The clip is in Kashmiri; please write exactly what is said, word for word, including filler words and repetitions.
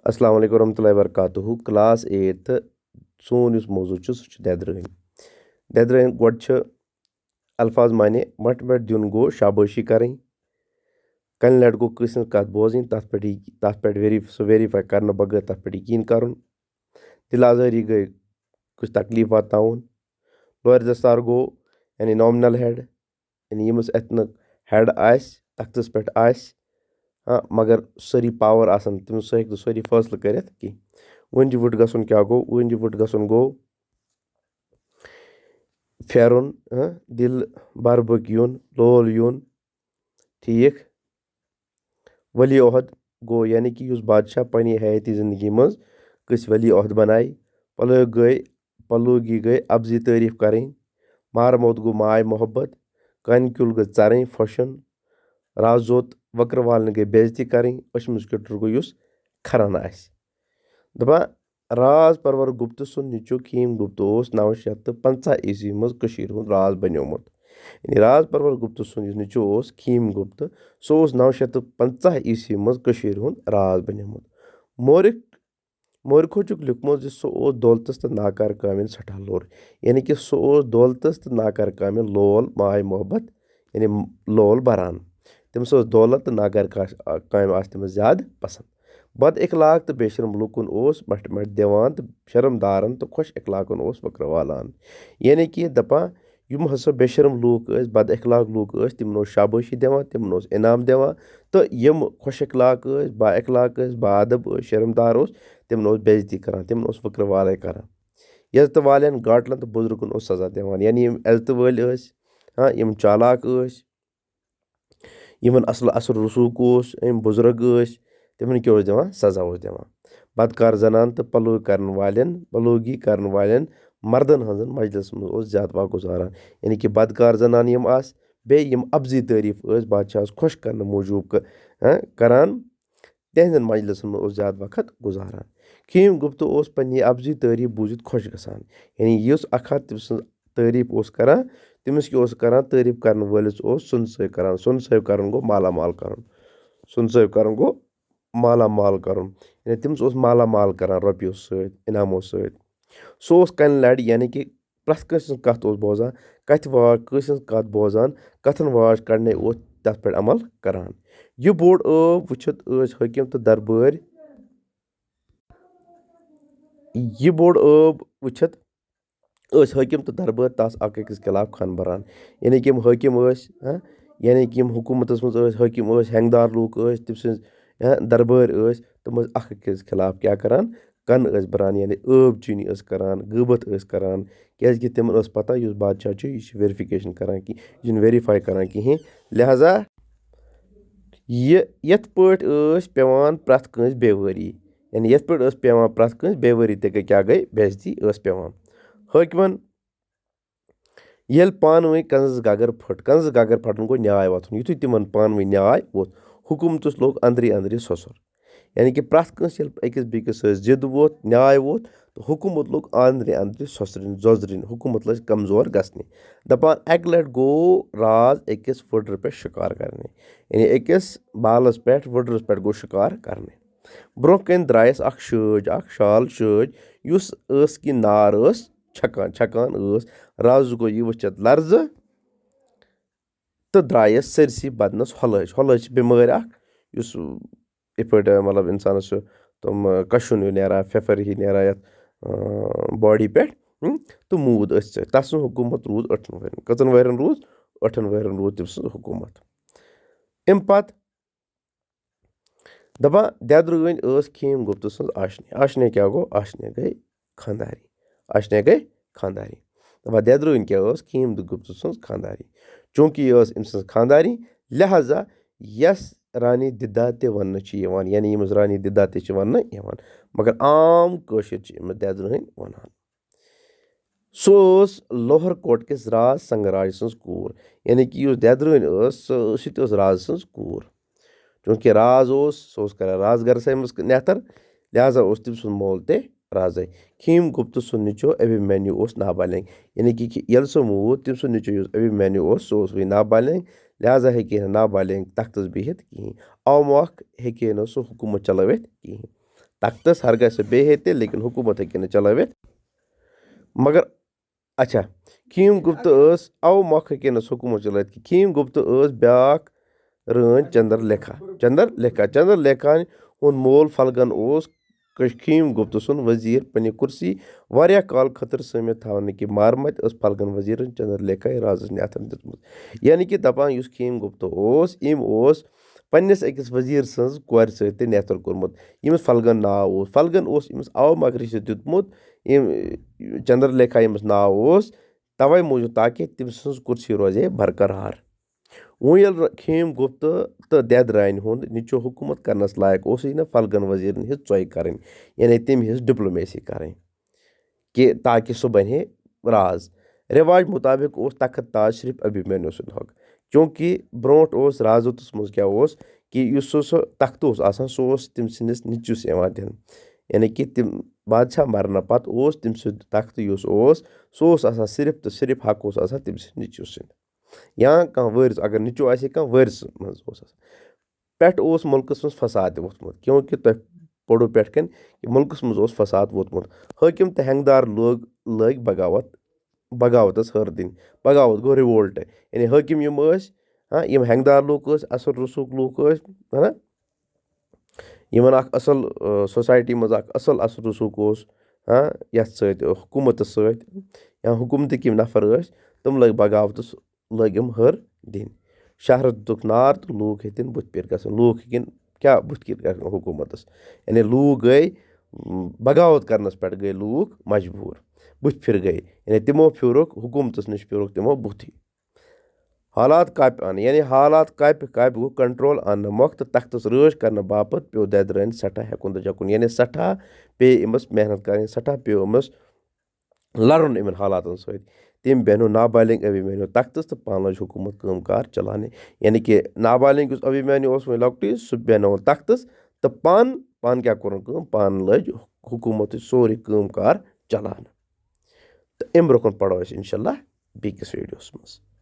السلام علیکم ورحمۃ اللہ وبرکاتہ۔ کلاس ایٹتھ، سون یُس موضوع چھُ، سُہ چھُ دٮ۪درٲنۍ۔ دٮ۪درٲنۍ گۄڈٕ چھِ الفاظ معنی مَٹھ مَٹھ دیُن گوٚو شابٲشی کَرٕنۍ۔ کَنہِ لَٹہِ گوٚو کٲنٛسہِ ہٕنٛز کَتھ بوزٕنۍ، تَتھ پٮ۪ٹھ یی، تَتھ پٮ۪ٹھ ویری-، سُہ ویریفاے کَرنہٕ بغٲر تَتھ پٮ۪ٹھ یقیٖن کَرُن۔ دِل آزٲری گٔے کُس تکلیٖف واتناوُن۔ لورِ دستار گوٚو یعنی نامنل ہیڈ، یعنی ییٚمِس اَتھِ نہٕ ہیڈ آسہِ، تختس پٮ۪ٹھ آسہِ، ہاں، مگر سٲری پاور آسن، تٔمِس سُہ ہیٚکہِ نہٕ سٲری فٲصلہٕ کٔرِتھ کینٛہہ۔ وۄنۍ چھُ وُٹھ گژھُن کیٛاہ گوٚو؟ وۄنۍ چھُ وُٹھ گژھُن گوٚو پھیرُن، ہاں، دِل بربٕک یُن، لول یُن۔ ٹھیٖک۔ ولی عہد گوٚو یعنی کہِ یُس بادشاہ پننہِ حیٲتی زندگی منٛز کٲنٛسہِ ولی عہد بنایہِ۔ پلوگی گٔے، پلوگی گٔے اپزی تعریف کرٕنۍ۔ مار موت گوٚو ماے محبت۔ کانہِ کیُل گٔے ژرٕنۍ، پھۄشُن۔ رازوت وکرٕ والنہٕ گٔے بے عزتی کرٕنۍ۔ أچھمٕژ کِٹُر گوٚو یُس کھران آسہِ۔ دپان، راز پرور گپت سُنٛد نیٚچو کھیم گپت اوس نو شیٚتھ تہٕ پنٛژاہ عیسوی منٛز کٔشیٖرِ ہُنٛد راز بنیومُت۔ یعنی راز پرور گپت سُنٛد یُس نیٚچو اوس کھیم گپت، سُہ اوس نو شیٚتھ تہٕ پنٛژاہ عیسوی منٛز کٔشیٖرِ ہُنٛد راز بنیومُت۔ مورخ، مورخو چھُکھ لیوٚکھمُت زِ سُہ اوس دولتس تہٕ ناکارٕ کامٮ۪ن سٮ۪ٹھاہ لوٚر۔ یعنی کہِ سُہ اوس دولتس تہٕ ناکارٕ کامٮ۪ن لول، ماے محبت، یعنی لول بران۔ تٔمِس اوس دولت تہٕ ناکارٕ کاش-، کامہِ آسہٕ تٔمِس زیادٕ پسنٛد۔ بد اخلاق تہٕ بے شرم لوٗکن اوس مٹھ مٹھ دِوان تہٕ شرمدارن تہٕ خۄش اخلاقن اوس وکرٕ والان۔ یعنی کہِ دپان، یِم ہسا بے شرم لوٗکھ ٲسۍ، بد اخلاق لوٗکھ ٲسۍ، تِمن اوس شابٲشی دِوان، تِمن اوس انعام دِوان، تہٕ یِم خۄش اخلاق ٲسۍ، با اخلاق ٲسۍ، با ادب ٲسۍ، شرمدار اوس، تِمن اوس بے عزتی کران، تِمن اوس وکرٕ والے کران۔ عزتہٕ والٮ۪ن، گاٹلن تہٕ بُزرگن اوس سزا دِوان۔ یعنی یِم عزتہٕ وٲلۍ ٲسۍ، ہاں، یِم چالاک ٲسۍ، یِمن اصل اثر رسوخ اوس، یِم بُزرگ ٲسۍ، تِمن کیٛاہ اوس دِوان؟ سزا اوس دِوان۔ بدکار زنان تہٕ پلوگی کرن والٮ۪ن، پلوگی کرن والٮ۪ن مردن ہٕنٛزن مجلسن منٛز اوس زیادٕ وقت گُزاران۔ یعنی کہِ بدکار زنان یِم آسہٕ، بیٚیہِ یِم اپزی تعریف ٲسۍ بادشاہس خۄش کرنہٕ موٗجوٗب ک-، ہاں، کران، تِہنٛزن مجلسن منٛز اوس زیادٕ وقت گُزاران۔ کھیم گپت اوس پننہِ اپزی تعریف بوٗزِتھ خۄش گژھان۔ یعنی یُس اکھ ہتھ تٔمۍ سٕنٛز تعریف اوس کران، تٔمِس کیٛاہ اوس کران؟ تعریف کرن وٲلِس اوس سۄنہٕ سٲہِو کران۔ سۄنہٕ سٲہِو کرُن گوٚو مالا مال کرُن۔ سۄنہٕ سٲہِو کرُن گوٚو مالا مال کرُن۔ یعنی تٔمِس اوس مالا مال کران رۄپیو سۭتۍ، انعامو سۭتۍ۔ سُہ اوس کنہِ لڑِ، یعنی کہِ پرٛٮ۪تھ کٲنٛسہِ ہٕنٛز کَتھ اوس بوزان، کَتھِ واٹ کٲنٛسہِ ہٕنٛز کَتھ بوزان، کَتھَن واٹ کَڑنے اوس تَتھ پٮ۪ٹھ عمل کَران۔ یہِ بوٚڑ ٲب وٕچھِتھ ٲسۍ حٲکِم تہٕ دربٲرۍ، یہِ بوٚڑ ٲب وٕچھِتھ ٲسۍ حٲکِم تہٕ دربٲرۍ تَس اَکھ أکِس خلاف کھَن بَران۔ یعنی کہِ یِم حٲکِم ٲسۍ، ہہ، یعنی کہِ یِم حکوٗمتَس منٛز ٲسۍ حٲکِم ٲسۍ، ہٮ۪نٛگدار لوٗکھ ٲسۍ، تٔمۍ سٕنٛز، ہہ، دربٲرۍ ٲسۍ، تِم ٲسۍ اَکھ أکِس خلاف کیٛاہ کَران؟ کَن ٲسۍ بَران، یعنی ٲب چیٖنی ٲسۍ کَران، غٲبت ٲسۍ کَران، کیٛازِکہِ تِمَن ٲس پَتہ یُس بادشاہ چھُ، یہِ چھُ ویریفِکیشَن کَران کہِ یہِ چھُنہٕ ویریفاے کَران کِہیٖنۍ۔ لہذا یہِ یِتھ پٲٹھۍ ٲسۍ پٮ۪وان پرٛٮ۪تھ کٲنٛسہِ بے وٲری، یعنی یِتھ پٲٹھۍ ٲس پٮ۪وان پرٛٮ۪تھ کٲنٛسہِ بے وٲری تہِ گٔے، کیٛاہ گٔے؟ بے عزتی ٲس پٮ۪وان۔ حٲکمَن ییٚلہِ پانہٕ ؤنۍ کنزٕ گگر پھٔٹ، کنزٕ گگر پھٹُن گوٚو نیاے وۄتھُن۔ یُتھُے تِمن پانہٕ ؤنۍ نیاے ووٚتھ، حکوٗمتس لوٚگ أنٛدری أنٛدری سۄسُر۔ یعنی کہِ پرٛٮ۪تھ کٲنٛسہِ ییٚلہِ أکِس بیٚکِس سۭتۍ ضِد ووٚتھ، نیاے ووٚتھ، تہٕ حکوٗمت لوٚگ أنٛدری أنٛدری سۄسرٕنۍ، زۄزرٕنۍ، حکوٗمت لٔج کمزور گژھنہِ۔ دپان، اکہِ لٹہِ گوٚو راز أکِس فٕڈرٕ پٮ۪ٹھ شِکار کرنہِ۔ یعنی أکِس بالس پٮ۪ٹھ، فٕڈرس پٮ۪ٹھ گوٚو شِکار کرنہِ۔ برٛونٛہہ کنہِ درٛایس اکھ شٲج، اکھ شال شٲج، یُس ٲس کہِ نار ٲس چھکان، چھکان ٲس۔ رازٕ گوٚو یہِ وٕچھِتھ لرزٕ تہٕ درٛایس سٲرسٕے بدنس ہۄلٲج۔ ہۄلٲج چھِ بٮ۪مٲرۍ اکھ، یُس یِتھ پٲٹھۍ، مطلب، انسانس چھُ تِم، کشُن ہیوٗ نیران، پھٮ۪پھر ہی نیران یتھ، اۭں، باڈی پٮ۪ٹھ، اۭں، تہٕ موٗد أتھۍ سۭتۍ۔ تسُنٛد حکوٗمت روٗد ٲٹھن ؤرین۔ کٔژن ؤرین روٗد؟ ٲٹھن ؤرین روٗد تٔمۍ سٕنٛز حکوٗمت۔ امہِ پتہٕ دپان، دٮ۪درٲنۍ ٲس کھیم گپت سٕنٛز آشنہِ۔ آشنہِ کیٛاہ گوٚو؟ آشنہِ گٔے خانٛدارِنۍ۔ آشنہِ گٔے خانٛدارِنۍ۔ دپان، دٮ۪درٲنۍ کیٛاہ ٲس؟ کھیم گپت سٕنٛز خانٛدارِنۍ۔ چوٗنٛکہِ یہِ ٲس أمۍ سٕنٛز خانٛدارِنۍ، لہذا یۄس رانی دِدا تہِ وننہٕ چھِ یِوان، یعنی ییٚمِس رانی دِدا تہِ چھِ وننہٕ یِوان، مگر عام کٲشِر چھِ أمِس دٮ۪درٲنۍ ونان۔ سُہ ٲس لوہر کوٹ کِس راز سنگراج سٕنٛز کوٗر، یعنی کہِ یُس دٮ۪درٲنۍ ٲس، سۄ ٲس، سُہ تہِ ٲس راز سٕنٛز کوٗر۔ چوٗنٛکہِ راز اوس، سُہ اوس کران راز گرسے منٛز نیتھر، لہذا اوس تٔمۍ سُنٛد مول تہِ رازے۔ کھیم گپت سُنٛد نیٚچو ابھیمنیو اوس نابالغ، یعنی کہِ ییٚلہِ سُہ موٗد، تٔمۍ سُنٛد نیٚچو یُس ابھیمنیو اوس، سُہ اوس وُنہِ نابالغ، لہذا ہیٚکہِ ہے نہٕ نابالغ تختس بِہِتھ کِہیٖنۍ۔ اَوٕ مۄکھ ہیٚکہِ ہے نہٕ سُہ حکوٗمت چلٲوِتھ کِہیٖنۍ۔ تختس، ہرگاہ سُہ بیٚہہِ ہے تہِ، لیکن حکوٗمت ہیٚکہِ نہٕ چلٲوِتھ۔ مگر اچھا، خیم گپت ٲس، او مۄکھ ہیٚکہِ نہٕ سُہ حکوٗمت چلٲوِتھ کینٛہہ۔ خیم گپت ٲس بیٛاکھ رٲنۍ چندر لیکھا۔ چندر لیکھا، چندر لیکھا ہُنٛد مول فلگن اوس خیم گپت سُنٛد وزیر۔ پننہِ کرسی واریاہ کال خٲطرٕ سٲمِتھ تھاونہٕ کہِ مارمت ٲس فلگن وزیرن چندر لیکھا رازس نہٕ اتھن دِژمٕژ۔ یعنی کہِ دپان یُس خیم گپت اوس، أمۍ اوس پننِس أکِس وزیر سٕنٛز کورِ سۭتۍ تہِ نیتر کوٚرمُت، ییٚمِس فلگن ناو اوس۔ فلگن اوس أمِس او مۄکھ رشتہٕ دیُتمُت، ییٚمۍ چندر لیکھا ییٚمِس ناو اوس، توے موٗجوٗب تاکہِ تٔمۍ سٕنٛز کرسی روزِ ہے برقرار۔ وۄنۍ ییٚلہِ خیم گپت تہٕ دٮ۪د رانہِ ہُنٛد نیٚچو حکوٗمت کرنس لایق اوسُے نہٕ، فلگن وزیرن ہٕنٛز ژۄے کرٕنۍ، یعنی تٔمۍ ہٕنٛز ڈپلومیسی کرٕنۍ، کہِ تاکہِ سُہ بنہِ ہے راز۔ رٮ۪واج مُطابق اوس تخت تاج صرف ابھیمنیو سُنٛد حق، چوٗنٛکہِ برونٛٹھ اوس رازوتس منٛز کیٛاہ اوس، کہِ یُس سُہ سُہ تخت اوس آسان، سُہ اوس تٔمۍ سٕنٛدِس نیٚچوِس یِوان دِنہٕ۔ یعنی کہِ تِم بادشاہ مرنہٕ پتہٕ اوس تٔمۍ سُنٛد تخت یُس اوس، سُہ اوس آسان صرف تہٕ صرف حق اوس آسان تٔمۍ سٕنٛدِ نیٚچوِ سُنٛد۔ یا کانٛہہ وٲرِث، اگر نیٚچو آسہِ ہے کانٛہہ وٲرِث منٛز اوس آسان۔ پٮ۪ٹھ اوس مُلکس منٛز فساد تہِ ووٚتھمُت، کیونکہِ تۄہہِ پوٚرُو پٮ۪ٹھ کَنۍ کہِ مُلکس منٛز اوس فساد ووٚتھمُت۔ حٲکِم تہٕ ہٮ۪نٛگدار لوگ، لٲگۍ بغاوت، بغاوتس ہٲر دِنۍ۔ بغاوت گوٚو revolt۔ یعنی حٲکِم یِم ٲسۍ، ہاں، یِم ہٮ۪نٛگدار لوٗکھ ٲسۍ، اثر رسوٗخ لوٗکھ ٲسۍ، ہے نا؟ یِمن اکھ اصل، آ، society منٛز اکھ اصل اثر رسوٗخ اوس، ہاں، یتھ سۭتۍ، آ، حکوٗمتس سۭتۍ یا حکوٗمتٕکۍ یِم نفر ٲسۍ، تِم لٔگۍ بغاوتس، لٔگۍ یِم ہٲر دِنۍ۔ شہرس دِتُکھ نار تہٕ لوٗکھ ہیٚتِن بُتھِ پھِرِ گژھُن۔ لوٗکھ ہیٚکِن کیٛاہ بُتھِ پھِرِ گژھُن حکوٗمتس؟ یعنی لوٗکھ گٔے، م، بغاوت کرنس پٮ۪ٹھ گٔے لوٗکھ مجبوٗر، بُتھِ پھِرِ گٔے۔ یعنی تِمو پھیورُکھ حکوٗمتس نِش، پھیورُکھ تِمو بُتھِ۔ حالات کاپہِ انہٕ، یعنی حالات کاپہِ کاپہِ گوٚو control اننہٕ مۄکھ تہٕ تختس رٲچھ کرنہٕ باپتھ پیوٚو دٮ۪درٲنۍ سٮ۪ٹھاہ ہٮ۪کُن تہٕ جکُن، یعنی سٮ۪ٹھاہ پیٚیہِ أمِس محنت کرٕنۍ، سٮ۪ٹھاہ پیوٚو أمِس لڑُن یِمن حالاتن سۭتۍ۔ تٔمۍ بیٚہنوو نابالغ ابھیمنیو تختس تہٕ پانہٕ لٲج حکوٗمت کٲم کار چلاونہِ۔ یعنی کہِ نابالغ یُس ابھیمنیو اوس وۄنۍ لۄکٹُے، سُہ بیٚہنووُن تختس تہٕ پانہٕ، پانہٕ کیٛاہ کوٚرُن کٲم؟ پانہٕ لٲج حکوٗمتٕچ سورُے کٲم کار چلاونہٕ۔ تہٕ اَمہِ برٛونٛہہ کُن پرو أسۍ انشاءاللہ بیٚکِس videoس منٛز۔